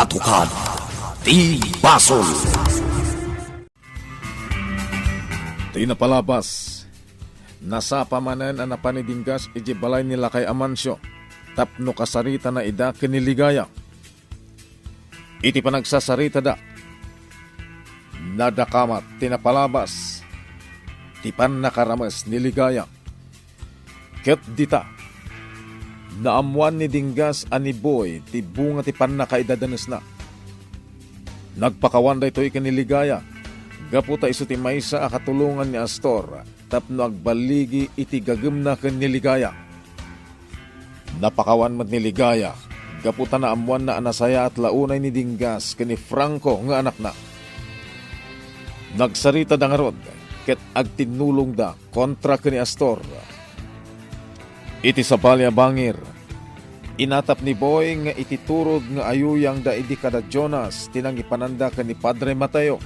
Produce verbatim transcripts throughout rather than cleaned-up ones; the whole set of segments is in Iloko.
Tukad ti basol. Ti napalabas, nasapa manen a napan ni Dinggas idiay balay ni Lakay Amancio tapno kasaritana ida ken ni Ligaya. Iti panagsasaritada, nadakamat ti napalabas ti pannakarames ni Ligaya. Ket dita, naammoan ni Dinggas a ni Boy ti bunga ti pannakaidadanesna. Nagpakawan daytoy ken ni Ligaya, gapu ta isu ti maysa a katulongan ni Astor tapno agballigi iti gagemna ken ni Ligaya. Napakawan met ni Ligaya, gapu ta naammoanna a nasayaat la unay ni Dinggas ken ni Franco nga anakna. Nagsaritada ngarud ket agtinnulongda kontra ken ni Astor. Iti sabali a bangir, inatap ni Boy nga iti turod nga ayuyangda idi kada Jonas ti nangipananda ken ni Padre Mateo.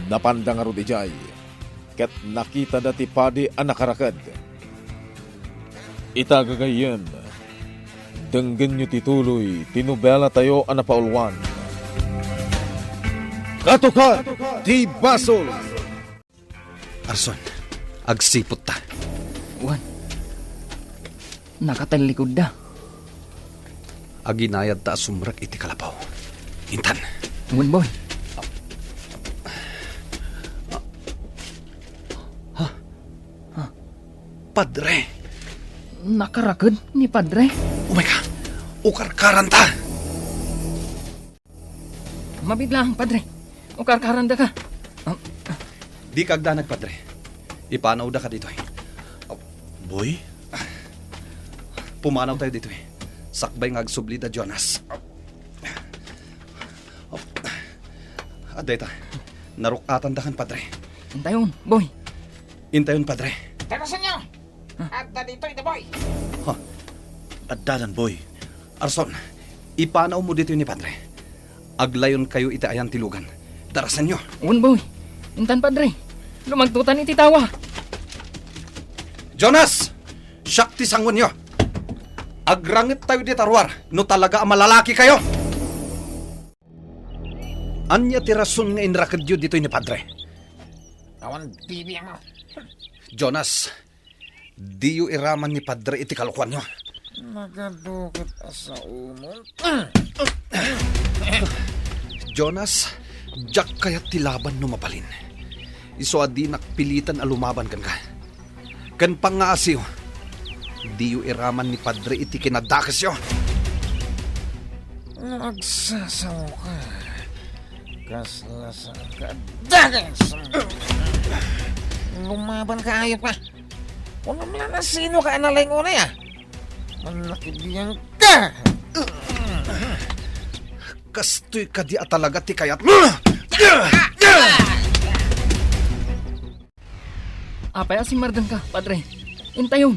Napanda ngarud idiay, ket nakitada ti padi a nakaraked. Ita gagayyem, denggenyo ti tuloy ti nobelatayo a napauluan. Katukad ti basol. Arson, agsiput ta. Wen, nakatellikudda. Aginayad ta a sumrek iti kalapaw. Intan. Wen, Boy. Ha? Ha? Padre. Nakaraked ni Padre? Umay ka. Ukarkaranta. Mabiit lang, Padre. Ukarkarandaka. Ah, Dika agdanag, Padre. Ipanawdaka ditoy. Boy? Pumanawtayo ditoy. Sakbay nga agsubli da Jonas. Adda ita. Naruk-atandakan, Padre. Intayon, Boy. Intayon, Padre. Tarasanyo! Adda ditoy, Boy. Ha? Addadan, Boy. Arson, ipanawmo ditoy ni Padre. Aglayonkayo iti ayan ti lugan. Tarasanyo. Wen, Boy. Intan, Padre. Lumagtotan iti tawa. Jonas! Siak ti sanguenyo. Agrangettayo dita ruar no talaga a malalakikayo. Ania ti rason nga inrakedyo ditoy ni Padre? Awan bibiangmo. Jonas, diyo iraman ni Padre iti kalokuanyo. Nagaduket a saomon. Jonas, diak kayat ti laban no mabalin. Isu a dinak pilitan a lumaban kenka. Ken pangngaasiyo, diyo iraman ni Padre iti kinadakesyo. No agsasaoka, kasla saan ka dakes. Lumaban ka, ayop ka. Kunam la, nasino ka a nalaing unay, a? Mannakibiang ka! Kastoy kadi a talaga ti kayatmo? Apay a simmardengka, Padre? Intayon.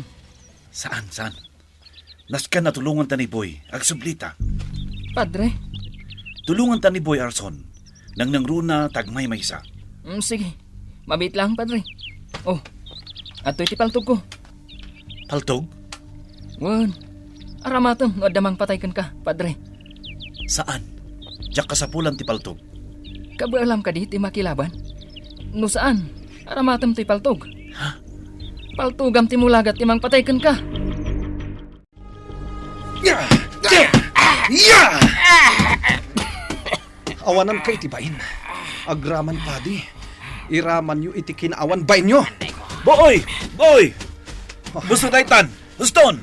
Saan, saan? Nasken a tulonganta ni Boy, agsublita. Padre? Tulonganta ni Boy, Arson. Nangnangruna ta agmaymaysa. Mm, sige. Mabiit lang, Padre. Oh, adtoy ti paltogko. Paltog? Wen, aramatem no adda mangpatay kenka, Padre. Saan? Diak kasapulan ti paltog. Kabaelam kadi ti makilaban? No saan, aramatem toy paltog. Ha? Paltogam ti mulagat ti mangpatay kenka. Ya! Ya! Ya! Awananka iti bain. Agraman padi. Iramanyo iti kinaawan bainyo. Boy! Boy! Basta daytan! Uston!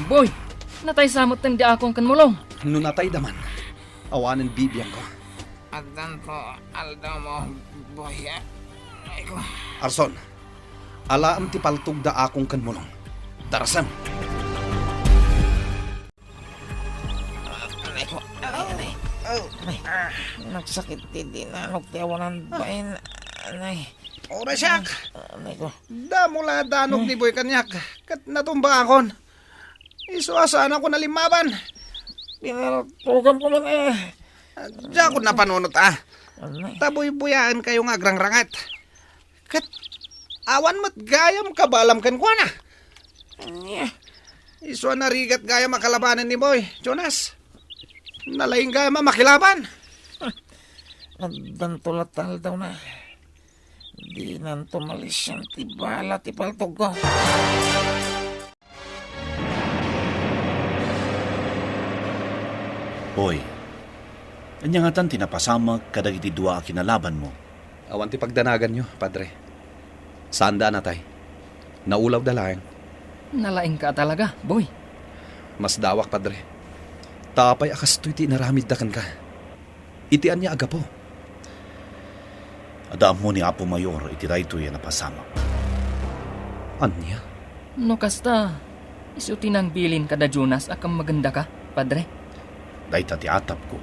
Boy, natay sa metten di akong ken mulong. No natay da man, awanen bibiangko. Addanto aldawmo, Boy, a? Ay ko. Arson, alaem ti paltog da akong ken mulong. Darasem. Anay ko. Anay, anay. Anay. Nagsakit ti dinanok ti awanan bain. Anay. Uray siak. Anay ko. Damo la danok ni Boy kaniak. Ket natumbaakon. Isu a saanakon a limmaban. Pinaltugamko man, eh. Diakon napanunot, a. Anay. Ta buybuyaenkayo nga agrangranget. Ket awan met gayam kabaelam kenkuana. Ania? Isu a narigat gayam a kalabanen ni Boy, Jonas. Nalaingga a makilaban. Addanto latta aldawna. Dinanto malisian ti bala ti paltogko. Boy, ania ngatan ti napasamak kadagiti dua a kinalabanmo? Awan ti pagdanaganyo, Padre. Saanda a natay. Naulawda laeng. Nalaingka talaga, Boy. Masdawak, Padre. Ta apay a kastoy ti inaramidda kenka? Iti ania a gapu? Adda ammo ni Apo Mayor iti daytoy a napasamak. Ania? No kasta, isu ti nangbilin kada Jonas a kammagandaka, Padre? Dayta ti atapko.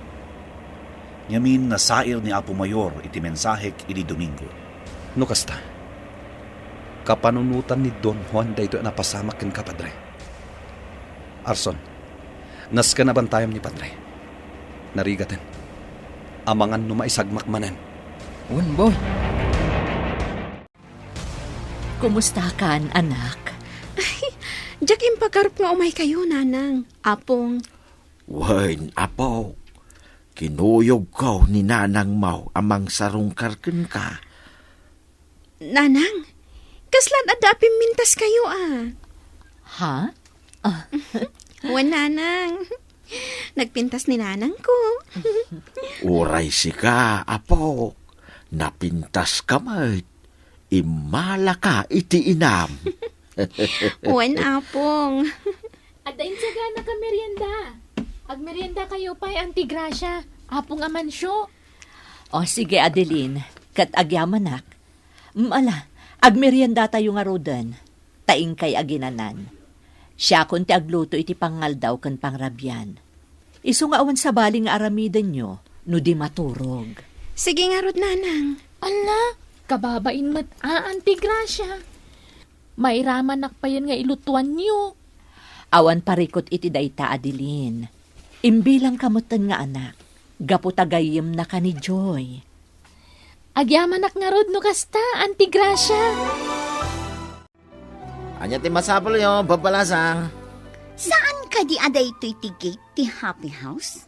Ngamin, nasair ni Apo Mayor iti mensahek idi Domingo. No kasta, kapanunotan ni Don Juan daytoy a napasamak kenka, Padre. Arson, nasken a bantayam ni Padre. Narigaten. Amangan no maisagmak manen. Wen, Boy. Kumustakan, anak? Ay, diak impakarup nga umaykayo, Nanang, Apong. Wen, Apo. Kinuyogko ni Nanangmo a mangsarungkar kenka. Nanang, kasla adda a pimmintaskayo a? Ha? Ah. Wen, Nanang. Nagpintas ni Nanangko. Uray sika, Apo. Napintaska met. Immalaka iti inam. Wen, Apong. Adda insaganaka merienda. Agmeriendakayo pay, Auntie Gracia. Apong Amancio. O, sige, Adeline. Ket agyamanak. Mm, ala, agmeriendatayo ngaruden. Ta inkay aginanan. Siakon ti agluto iti pangaldaw ken pangrabian. Isu nga awan sabali nga aramidenyo no di maturog. Sige ngarud, Nanang. Ala, kababain met a, Auntie Gracia. Mairamanak payen nga ilutuanyo. Awan parikut iti dayta, Adeline. Imbilangka metten nga anak, gapu ta gayyemnaka ni Joy. Agyamanak ngarud no kasta, Auntie Gracia. Ania ti masapulyo, babbalasang? Saan kadi a daytoy ti gate ti Happy House?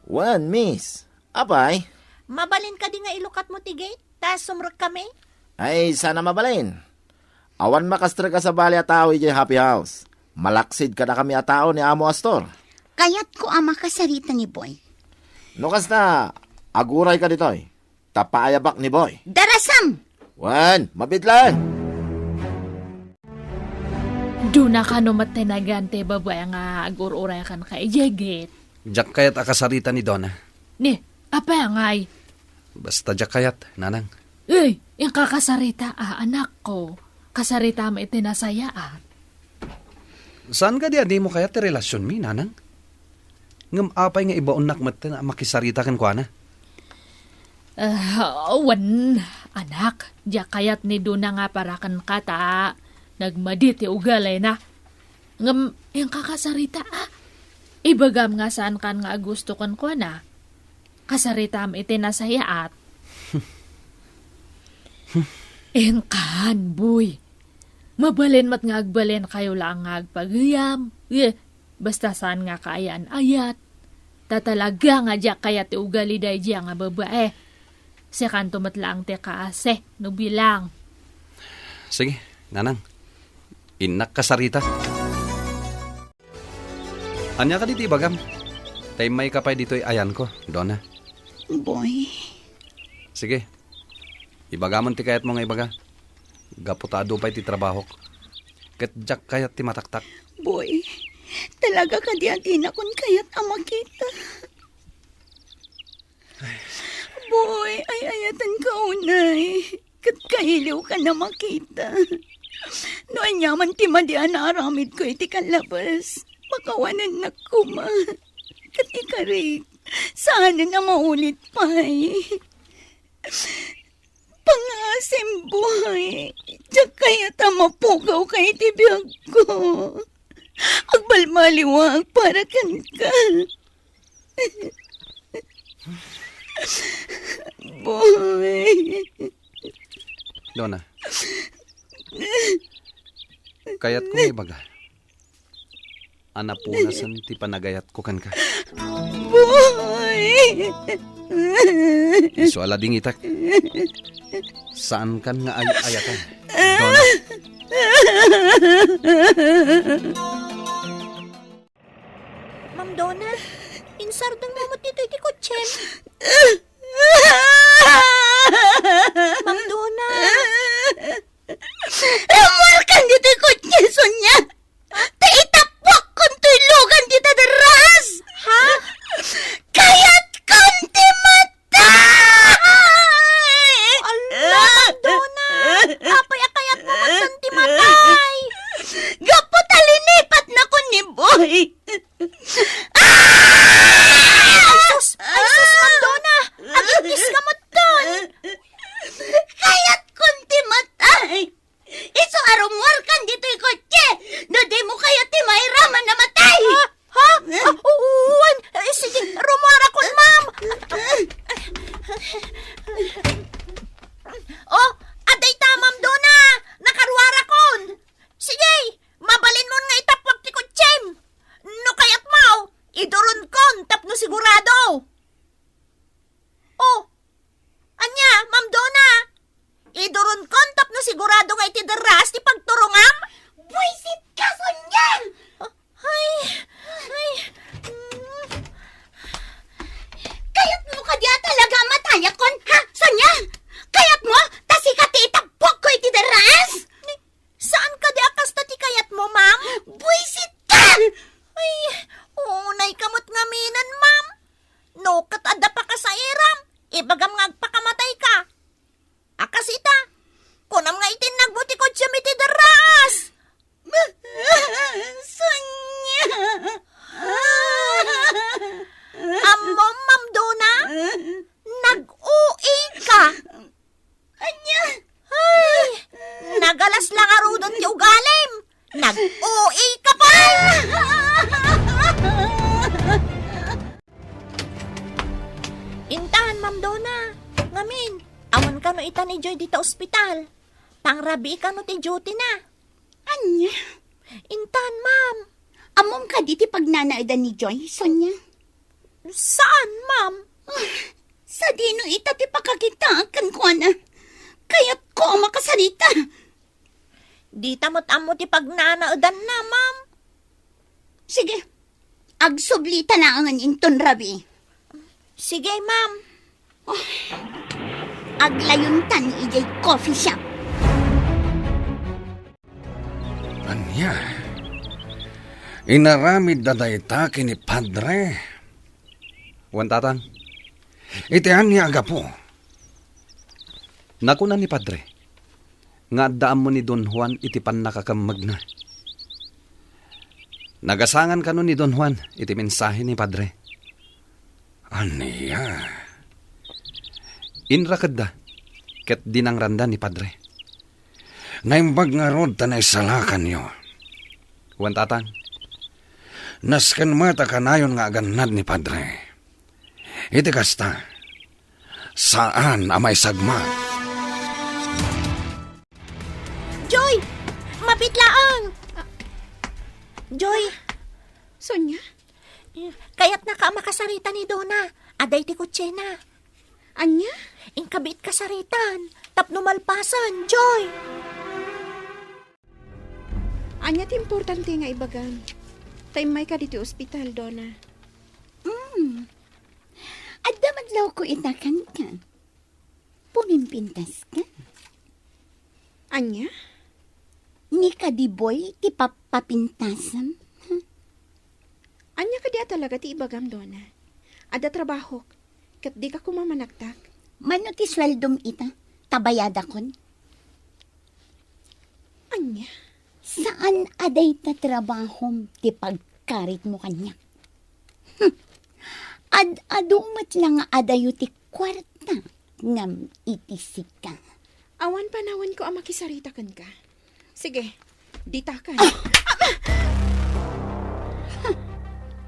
Wen, miss. Apay? Mabalin kadi nga ilukatmo ti gate, ta sumrekkami? Ay, saan a mabalin. Awan makastrek a sabali a tao idiay Happy House. Malaksid kadakami a tao ni Amo Astor. Kayatko a makasarita ni Boy. No kasta, agurayka ditoy. Ta paayabak ni Boy. Darasam! Wen, mabitlan! Duna kano met ti nagan ti babai nga agur-uray kenka idiay gate? Diak kayat a kasarita ni Dona. Ni, apay ngay? Basta diak kayat, Nanang. Uy, inka kasarita a, anakko. Kasaritam iti nasayaat. Saan kadi a dimo kayat ti relasionmi, Nanang? Ngem apay nga ibaonnak metten a makisarita kenkuana? Ah, wen, anak, diak kayat ni Dona nga para kenka ta nagmadi ti ugalina. Ngem inka kasarita a. Ibagam nga saankan nga agusto kenkuana. Kasaritam iti nasayaat. Inkan, Boy. Mabalin met nga agbalinkayo laeng nga agpagayam. Eh, basta saan nga kaayan-ayat. Ta talaga nga diak kayat ti ugali daydiay nga babae. Sikanto met laeng ti kaasi no bilang. Sige, Nanang. Innak kasarita. Ania kadi ti ibagam? Ta immayka pay ditoy ayanko, Dona. Boy. Sige. Ibagamon ti kayatmo nga ibaga. Gapu ta adu pay ti trabahok. Ket diak kayat ti mataktak. Boy, talaga kadi a dinakon kayat a makita? Boy, ay-ayatenka unay. Ket kailiwkan a makita. No aniaman ti madi a naaramidko iti kallabes, pakawanennak koma. Ket ikarik, saanen a maulit pay. Pangaasim, Boy. Diak kayat a mapugawka iti biagko. Agbalbaliwak para kenka. Boy. Dona, kayatko nga ibaga a napunasen ti panagayatko kenka. Boy! Isu a ladingitek. Saankan nga ay-ayatan, Dona. Ma'am Dona, insardengmo met ditoy ti kotsem. Ma'am Dona. Rummuarkan ditoy kotse, Sonia. Ta itappuakkon toy lugan dita derras. Ha? Kayatkon ti matay! Ala, Ma'am Dona! Apay a kayatmo met ti matay? Gapu ta linipatnakon ni Boy. Ah! Ay, sus! Ay, sus, Ma'am Dona! Agingkiska met ton! Kayatkon ti matay! Isu a rummuarkan ditoy kotse! No dimo kayat ti mairaman a matay! Ha? Ha? Ah, u-, wen! Eh, sige, rummuarakon, ma'am! Oh, adda ita, Ma'am Dona! Nakaruarakon! Sige, mabalinmon nga itappuak ti kotsem! No kayatmo, iduronkon tapno sigurado! Oh, ania, Ma'am Dona? Iduronkon tapno sigurado nga iti derras ti pagturongam? Buisitka, Sonia! Ay, ay, mm. Kayatmo kadi a talaga a matayakon, ha, Sonia? Kayatmo ta sika ti itappuakko iti derras? Saan kadi a kasta ti kayatmo, ma'am? Buisitka! Ay, uunayka met ngaminen, ma'am. No ket adda pakasairam, ibagam nga agpakamatayka. A kas ita, kunam nga itinnagmo ti kotsem iti derras. Sonia! Ammom, Ma'am Dona? Nag-O A ka. Ania? Ay, nagalas la ngaruden ti ugalim. Nag-O A ka pay! Intan, Ma'am Dona. Ngamin, awan kano ita ni Joy dita ospital. Pangrabii kano ti duty na. Ania? Intan, ma'am. Ammom kadi ti pagnanaedan ni Joy, Sonia? Saan, ma'am. Ah, sadino ita ti pakakitaak kenkuana? Kayatko a makasarita. Dita met ammo ti pagnanaedanna, ma'am. Sige, agsublita laengen inton rabii. Sige, ma'am. Oh, aglayontan idiay coffee shop. Ania? Inaramidda dayta ken ni Padre? Wen, Tatang. Iti ania a gapu? Nakuna ni Padre nga adda ammo ni Don Juan iti pannakakemmegna. Nagasangan kano ni Don Juan iti mensahe ni Padre. Ania? Inrakedda ket dinangranda ni Padre. Naimbag ngarud ta naisalakanyo. Wen, Tatang. Nasken met a kanayon nga agannad ni Padre. Iti kasta, saan a maisagmak. Joy! Mabiit laeng! Joy! Sonia? Kayatnaka a makasarita ni Dona. Adda iti kotsena. Ania? Inka biit kasaritan. Tapno malpasen, Joy! Ania ti importante nga ibagam? Ta immayka ditoy ospital, Dona. Mm. Adda met laeng ita kenka. Pumimpintaska. Ania? Ni kadi Boy ti pappapintasam. Ania kadi a talaga ti ibagam, Dona? Adda trabahok, ket dika koma managtak. Mano ti sueldom ita? Ta bayadakon. Ania? Saan a dayta trabahom ti pagkaritmo kaniak? Hmm. Ad-adu met la nga adayo ti kuarta ngem iti sika. Awan panawenko a makisarita kenka. Sige, ditakan. Ah!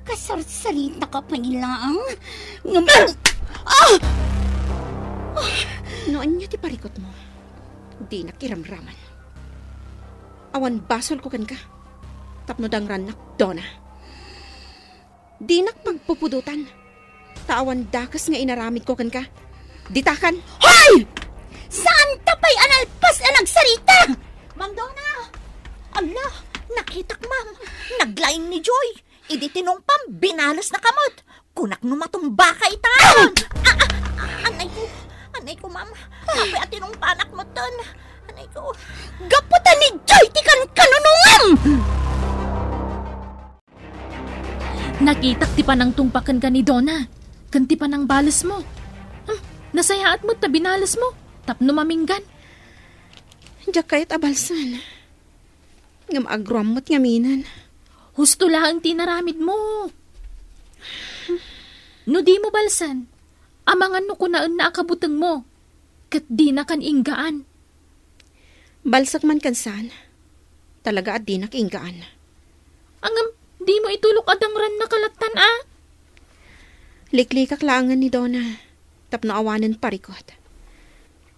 Kasarsaritaka pay laeng. Ngem, ah! No ania ti parikutmo, dinak iramraman. Awan basolko kenka tapno dangrannak, Dona. Dinak pagpupudotan. Ta awan dakes nga inaramidko kenka. Ditakan. Hoy! Saanta pay a nalpas a nagsarita! Ma'am Donna! Ala, nakitak, ma'am. Naglaing ni Joy. Idi tinungpam, binalesna ka met. Kunak no matumbaka ita. Ah! Ah, ah, ah, anay ko. Anay ko, ma'am. Apay a tinungpanak metten. Anay ko. Gapu ta ni Joy ti kankanunongam! Nakitak ti panangtungpa kenka ni Donna, ken ti panangbalesmo. Hmm, nasayaat met ta binalesmo, tapno maminggan. Diak kayat a balsen. Ngem agroam met ngaminen. Husto laeng ti inaramidmo. No dimo balsen, amangan no kunaenna a kabutengmo, ket dinakan inggaan. Balsek man ken saan. Talaga a dinak inggaan. Ngem, dimo itulok a dangrannaka lattan a? Liklikak laengen ni Donna, tapno awanen parikut.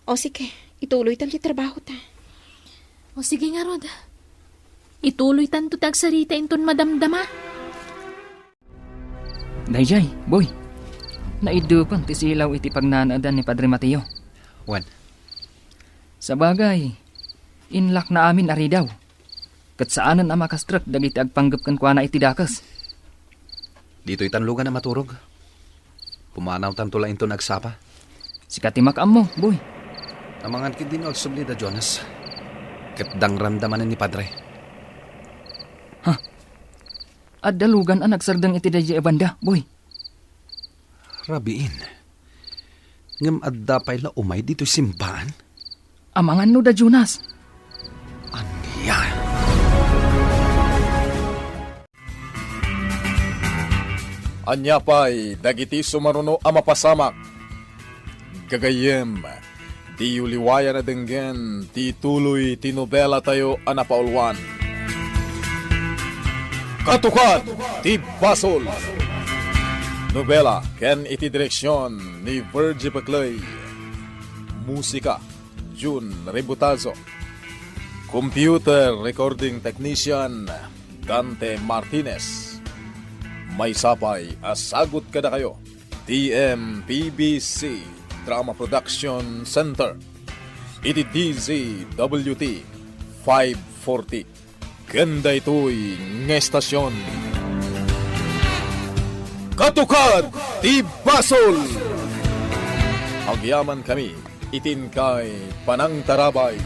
O sige, ituloytan ti trabahota. O sige ngarud. Ituloytanto ti agsarita inton madamdama. Daydiay, Boy. Naiddupen ti silaw iti pagnanaedan ni Padre Mateo. Wen. Sabagay, inlakna amin a ridaw. Ket saanen a makastrek dagiti agpanggep kenkuana iti dakes. Ditoytan lugan a maturog. Pumanawtanto la inton agsapa. Sika ti makaammo, Boy. Amangan ketdin no agsubli da Jonas. Ket dangranda manen ni Padre. Ha? Adda lugan a nagsardeng iti daydiay a banda, Boy. Rabiin. Ngem adda pay la umay ditoy simbaan? Amangan no da Jonas. Ania? Ania pay dagiti sumaruno a mapasamak? Gagayyem, diyo liwayan a denggen ti ituloy ti nobelatayo a napauluan, Katukad ti Basol. Nobela ken iti direksion ni Virgie Peclay. Musika, Jun Rebutazo. Computer recording technician, Dante Martinez. Maysa pay a sagut kadakayo ti M P B C Drama Production Center iti D Z W T five forty. Ken daytoy nga estasion, Katukad ti Basol! Agyamankami iti inkay panangtarabay.